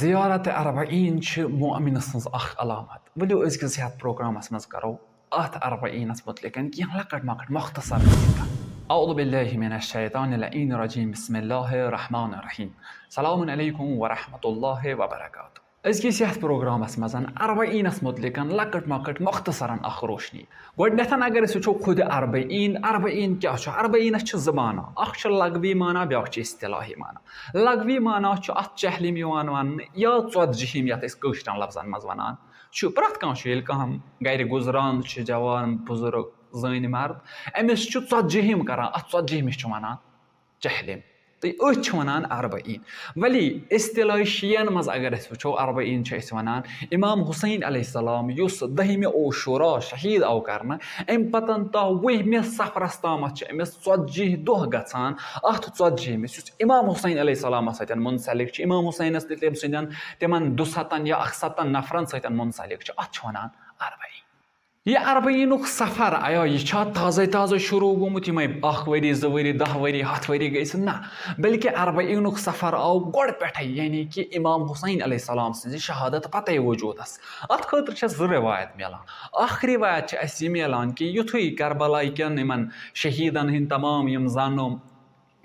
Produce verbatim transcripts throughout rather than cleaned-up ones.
زیارت اربعین چھِ مؤمنہٕ سٕنٛز اکھ علامت۔ ؤلِو، أزکِس یتھ پروگرامس منٛز کرو اتھ اربعینس متعلق کینٛہہ لۄکٕٹ مۄکٕٹ مختصر ذکر۔ اعوذ باللہ من الشیطان اللعین الرجیم، بسم اللہ الرحمن الرحیم، سلام علیکم ورحمۃ اللہ وبرکاتہ۔ أزکِس یتھ پروگرامس منٛز اربعینس متعلق لۄکٕٹ مۄکٕٹ مختصرن اکھ روشنی۔ گۄڈٕنیتھ اگر أسۍ وٕچھو خود اربعین، اربعین کیٛاہ چھُ؟ اربعینس چھِ زٕ معنی، اکھ چھُ لغوی معنی، بیٛاکھ چھُ اصطلاحی معنی۔ لغوی معنی چھُ اتھ جہلم یِوان وننہٕ یا ژۄدجہم، یتھ أسۍ کٲشرٮ۪ن لفظن منٛز ونان چھِ۔ پرٛٮ۪تھ کانٛہہ چھُ، ییٚلہِ کانٛہہ گرِ گُزران چھِ، جوان، بُزرگ، زٔنۍ، مرد، أمِس چھُ ژۄدجہمہِ کران، اتھ ژۄدجہمِس چھِ ونان جہلم۔ تہٕ أتھۍ چھِ ونان اربعین۔ ولی اصطلاح شیعن منٛز اگر أسۍ وٕچھو، اربعین چھِ أسۍ ونان امام حسین علیہ السلام، یُس دٔہمہِ عاشورا شہید آو کرنہٕ، امہِ پتن تا وُہمہِ صفرس تامتھ چھِ أمِس ژۄدجہہ دۄہ گژھان۔ اتھ ژۄدجہمِس یُس امام حسین علیہ السلامس سۭتۍ منسلک چھُ، امام حسینس تہٕ تٔمۍ سٕنٛدٮ۪ن تِمن دُستن یا اکستن نفرن سۭتۍ منسلک چھُ، اتھ چھِ ونان اربعین۔ یہِ اربعینُک سفر آیا، یہِ چھا تازے تازے شروع گوٚمُت؟ یِمے اکھ ؤری، زٕ ؤری، دَہ ؤری، ہَتھ ؤری گٔژھِتھ؟ نہ، بلکہِ اربعینُک سفر آو گۄڈٕ پٮ۪ٹھے، یعنی کہِ امام حسین علیہ السلام سٕنٛزِ شہادت پتے وجودس۔ اتھ خٲطرٕ چھےٚ زٕ روایت میلان۔ اکھ روایت چھِ اسہِ یہِ میلان کہِ یُتھُے کربلا کٮ۪ن یِمن شہیدن ہٕنٛدۍ تمام یِم زنہٕ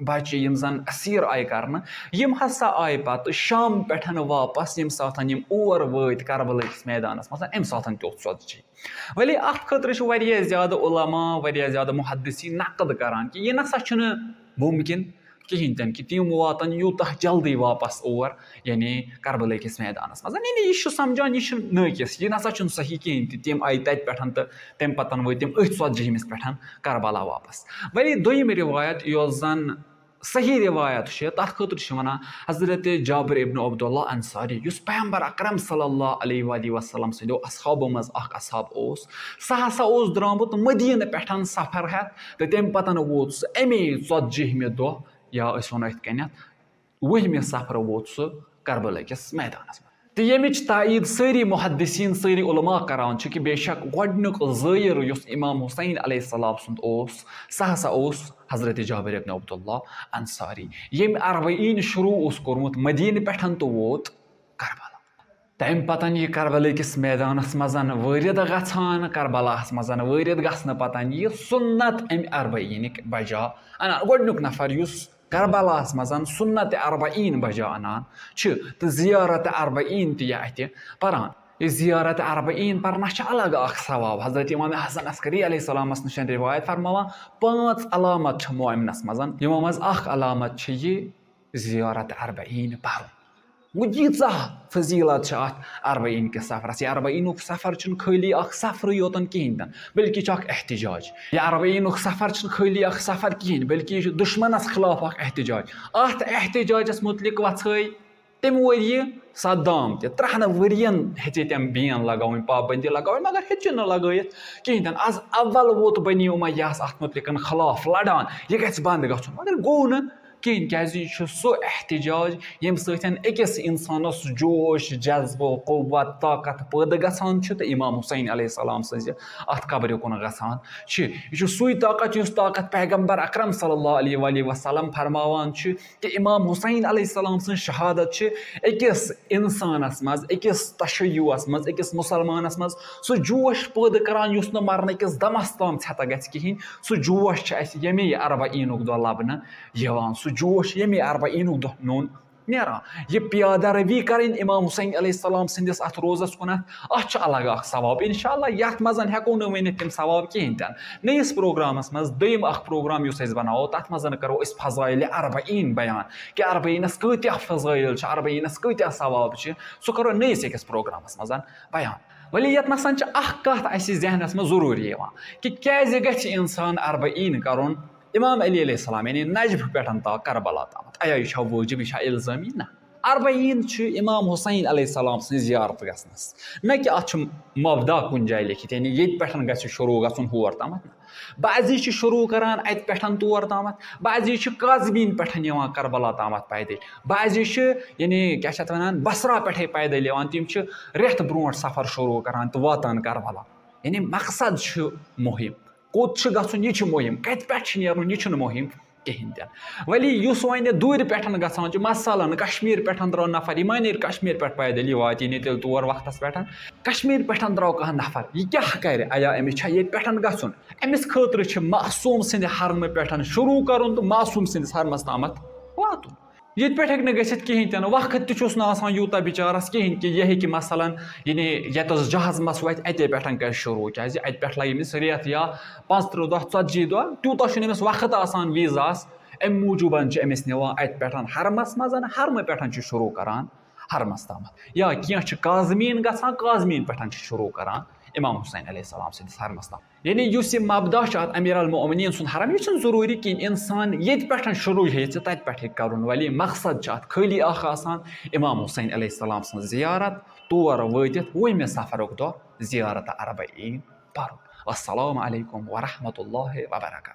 بچہِ، یِم زن اسیر آیہِ کرنہٕ، یِم ہسا آیہِ پتہٕ شام پٮ۪ٹھ واپس، ییٚمہِ ساتہٕ یِم اور وٲتۍ کربلا کِس میدانس منٛز، امہِ ساتہٕ تہِ اوس ژۄدجی۔ ولی اتھ خٲطرٕ چھِ واریاہ زیادٕ علماء، واریاہ زیادٕ محدثین نقد کران کہِ یہِ نسا چھُنہٕ ممکن کِہیٖنۍ تہِ نہٕ کہِ تِم واتن یوٗتاہ جلدی واپس اور، یعنی کربلا کِس میدانس منٛز۔ یعنی یہِ چھُ سمجھان، یہِ چھُ نٲقص، یہِ نسا چھُنہٕ صحیح کِہیٖنۍ تہِ۔ تِم آیہِ تتہِ پٮ۪ٹھ تہٕ تمہِ پتن وٲتۍ تِم أتھۍ ژۄدجہمِس پٮ۪ٹھ کربلا واپس۔ ولی دوٚیِم روایت، یۄس زن صحیح روایت چھِ، تتھ خٲطرٕ چھِ ونان حضرت جابر ابن عبداللہ انصاری، یُس پیغمبر اکرم صلی اللہ علیہ وآلہ وسلم سٕنٛدیو اصحابو منٛز اکھ اصحاب اوس۔ سُہ ہسا اوس درٛامُت مدینہٕ پٮ۪ٹھ سفر ہٮ۪تھ تہٕ تمہِ پتن ووت سُہ امی ژۄدجہمہِ دۄہ، یا أسۍ ونو یِتھ کٔنٮ۪تھ، وُہمہِ سفرٕ ووت سُہ کربلا کِس میدانس منٛز۔ تہٕ ییٚمِچ تایید سٲری محدثین، سٲری علماء کران چھِ کہِ بے شک گۄڈٕنیُک زٲیِر یُس امام حسین علیہ السلام سُنٛد اوس، سُہ ہسا اوس حضرت جابر ابن عبداللہ انصاری، ییٚمۍ اربعین شروع اوس کوٚرمُت مدینہٕ پٮ۪ٹھ تہٕ ووت کربلا۔ تمہِ پتن یہِ کربلا کِس میدانس منٛز وٲرِد گژھان، کربلاہس منٛز وٲرِد گژھنہٕ پتن یہِ سُنت امہِ اربعینٕکۍ بجا انان۔ گۄڈٕنیُک نفر یُس کربلاہس منٛز سُنت اربعین بجا انان چھِ تہٕ زیارت اربعین تہِ یہِ اتہِ پران۔ یہِ زیارت اربعین پرنس چھِ الگ اکھ ثواب۔ حضرت امام حسن عسکری علیہ السلامس نِش روایت فرماوان، پانٛژھ علامت چھِ مؤمنس منٛز، یِمو منٛز اکھ علامت چھِ یہِ زیارت اربعین پرُن۔ گوٚو، ییٖژاہ فضیلت چھِ اتھ اربعین کِس سفرس۔ یہِ اربعینُک سفر چھُنہٕ خٲلی اکھ سفرٕے یوتن کِہیٖنۍ تہِ نہٕ، بلکہِ یہِ چھُ اکھ احتجاج۔ یہِ اربعینُک سفر چھُنہٕ خٲلی اکھ سفر کِہیٖنۍ، بلکہِ یہِ چھُ دُشمنس خلاف اکھ احتجاج۔ اتھ احتجاجس متعلق وژھٲے تمہِ ؤریہِ صدام تہِ۔ ترٛہن ؤرین ہیٚژے تٔمۍ بین لگاوٕنۍ، پابندی لگاوٕنۍ، مگر ہیٚچہِ نہٕ لگٲیِتھ کِہیٖنۍ تہِ نہٕ۔ از اول ووت بنی امیہ یس اتھ متعلق خلاف لڑان، یہِ گژھِ بند گژھُن، مگر گوٚو نہٕ کِہیٖنۍ، کیازِ یہِ چھُ سُہ احتجاج ییٚمہِ سۭتۍ أکِس اِنسانَس جوش، جذبہٕ، قوت، طاقت پٲدٕ گژھان چھُ تہٕ امام حسین علیہ السلام سٕنٛزِ اَتھ قبرِ کُن گژھان چھِ۔ یہِ چھُ سُے طاقت، یُس طاقت پیغمبر اکرم صلی اللہ علیہ وآلہ وسلم فرماوان چھُ کہِ امام حسین علیہ السلام سٕنٛز شہادت چھِ أکِس اِنسانَس منٛز، أکِس تشیعس منٛز، أکِس مُسلمانَس منٛز سُہ جوش پٲدٕ کران، یُس نہٕ مرنہٕ کِس دمس تام ژھٮ۪تہٕ گژھِ کِہیٖنۍ۔ سُہ جوش چھُ اَسہِ ییٚمے اربعینُک دۄہ لبنہٕ یِوان، سُہ جوش ییٚمہِ اربعینُک دۄہ نیُن نیران۔ یہِ پیادٕ روی کرٕنۍ امام حسین علیہ السلام سٕنٛدِس اتھ روزس کُنتھ، اتھ چھُ الگ اکھ ثواب۔ انشاءاللہ یتھ منٛز ہٮ۪کو نہٕ ؤنِتھ تِم ثواب کِہیٖنۍ تہِ نہٕ۔ نٔیِس پروگرامس منٛز، دوٚیِم اکھ پروگرام یُس أسۍ بناوو، تتھ منٛز کرو أسۍ فضائل اربعین بیان، کہِ اربعینس کۭتیاہ فضائل چھِ، اربعینس کۭتیاہ ثواب چھِ، سُہ کرو نٔیِس أکِس پروگرامس منٛز بیان۔ ولی یتھ نسن چھِ اکھ کتھ اسہِ ذہنس منٛز ضروٗری یِوان کہِ کیازِ گژھِ انسان اربعین کرُن؟ امام علی علیہ السلام، یعنی نجف پٮ۪ٹھ تا کربلا تامتھ، ایا یہِ چھا وٲجب، یہِ چھا الزٲمی؟ نہ۔ اربعین چھُ امام حسین علیہ السلام سٕنٛز زیارت گژھنس، نہ کہِ اتھ چھُ مبدا کُنہِ جایہِ لیکھِتھ، یعنی ییٚتہِ پٮ۪ٹھ گژھِ شروع گژھُن ہور تامتھ۔ نہ، بعضی چھِ شروع کران اتہِ پٮ۪ٹھ تور تامتھ، بعضی چھِ کاظمین پٮ۪ٹھ یِوان کربلا تامتھ پیدل، بعضی چھِ، یعنی کیٛاہ چھِ اتھ ونان، بصرہ پٮ۪ٹھے پیدل یِوان، تِم چھِ رٮ۪تھ برونٛٹھ سفر شروع کران تہٕ واتان کربلا۔ یعنی مقصد چھُ مُہِم، کوٚت چھُ گژھُن، یہِ چھُ مُہِم، کتہِ پٮ۪ٹھ چھُ نیرُن، یہِ چھُنہٕ مُہِم کِہیٖنۍ تہِ نہٕ۔ ولی یُس وۄنۍ دوٗرِ پٮ۪ٹھ گژھان چھُ، مثلاً کشمیٖر پٮ۪ٹھ درٛاو نفر، یہِ مانے کشمیٖر پٮ۪ٹھ پیدل، یہِ واتی نہٕ تیٚلہِ تور وقتس پٮ۪ٹھ۔ کشمیٖر پٮ۪ٹھ درٛاو کانٛہہ نفر، یہِ کیٛاہ کرِ؟ ایا أمِس چھا ییٚتہِ پٮ۪ٹھ گژھُن؟ أمِس خٲطرٕ چھِ معصوٗم سٕنٛدِ حرمہٕ پٮ۪ٹھ شروٗع کرُن تہٕ معصوٗم سٕنٛدِس حرمس تامتھ واتُن۔ ییٚتہِ پٮ۪ٹھ ہیٚکہِ نہٕ گٔژھِتھ کِہیٖنۍ تہِ نہٕ، وقت تہِ چھُس نہٕ آسان یوٗتاہ بِچارس کِہیٖنۍ کہِ یہِ ہیٚکہِ مثلاً، یعنی ییٚتَس جہازمَس وَتھِ، اَتے پٮ۪ٹھ کَرِ شروٗع، کیٛازِ اَتہِ پٮ۪ٹھ لَگہِ أمِس رٮ۪تھ یا پانٛژترٕٛہ دۄہ، ژتجی دۄہ، تیوٗتاہ چھُنہٕ أمِس وقت آسان ویٖزاہَس۔ اَمہِ موٗجوٗبَن چھِ أمِس نِوان اَتہِ پٮ۪ٹھ حرمَس منٛز، حرمہٕ پٮ۪ٹھ چھُ شروٗع کران حرمَس تامَتھ۔ یا کینٛہہ چھِ کازمین گژھان، کازمین پٮ۪ٹھ چھُ شروٗع کران امام حسین علیہ السلام سٕنٛدِس حرمَس تام۔ یعنی یُس یہِ مبدا چھُ اَتھ امیر المومنین سُنٛد حرم، یہِ چھُنہٕ ضروٗری کِہیٖنۍ اِنسان ییٚتہِ پٮ۪ٹھ شروٗع ہیٚژِ تَتہِ پٮ۪ٹھ ہیٚکہِ کَرُن، ولی مقصد چھُ اَتھ خٲلی اَکھ آسان، امام حسین علیہ السلام سٕنٛز زیارت، تور وٲتِتھ وُہمہِ صفرُک دۄہ زیارت اربعین پَرُن۔ والسلام علیکم ورحمۃ اللہ وبرکاتہ۔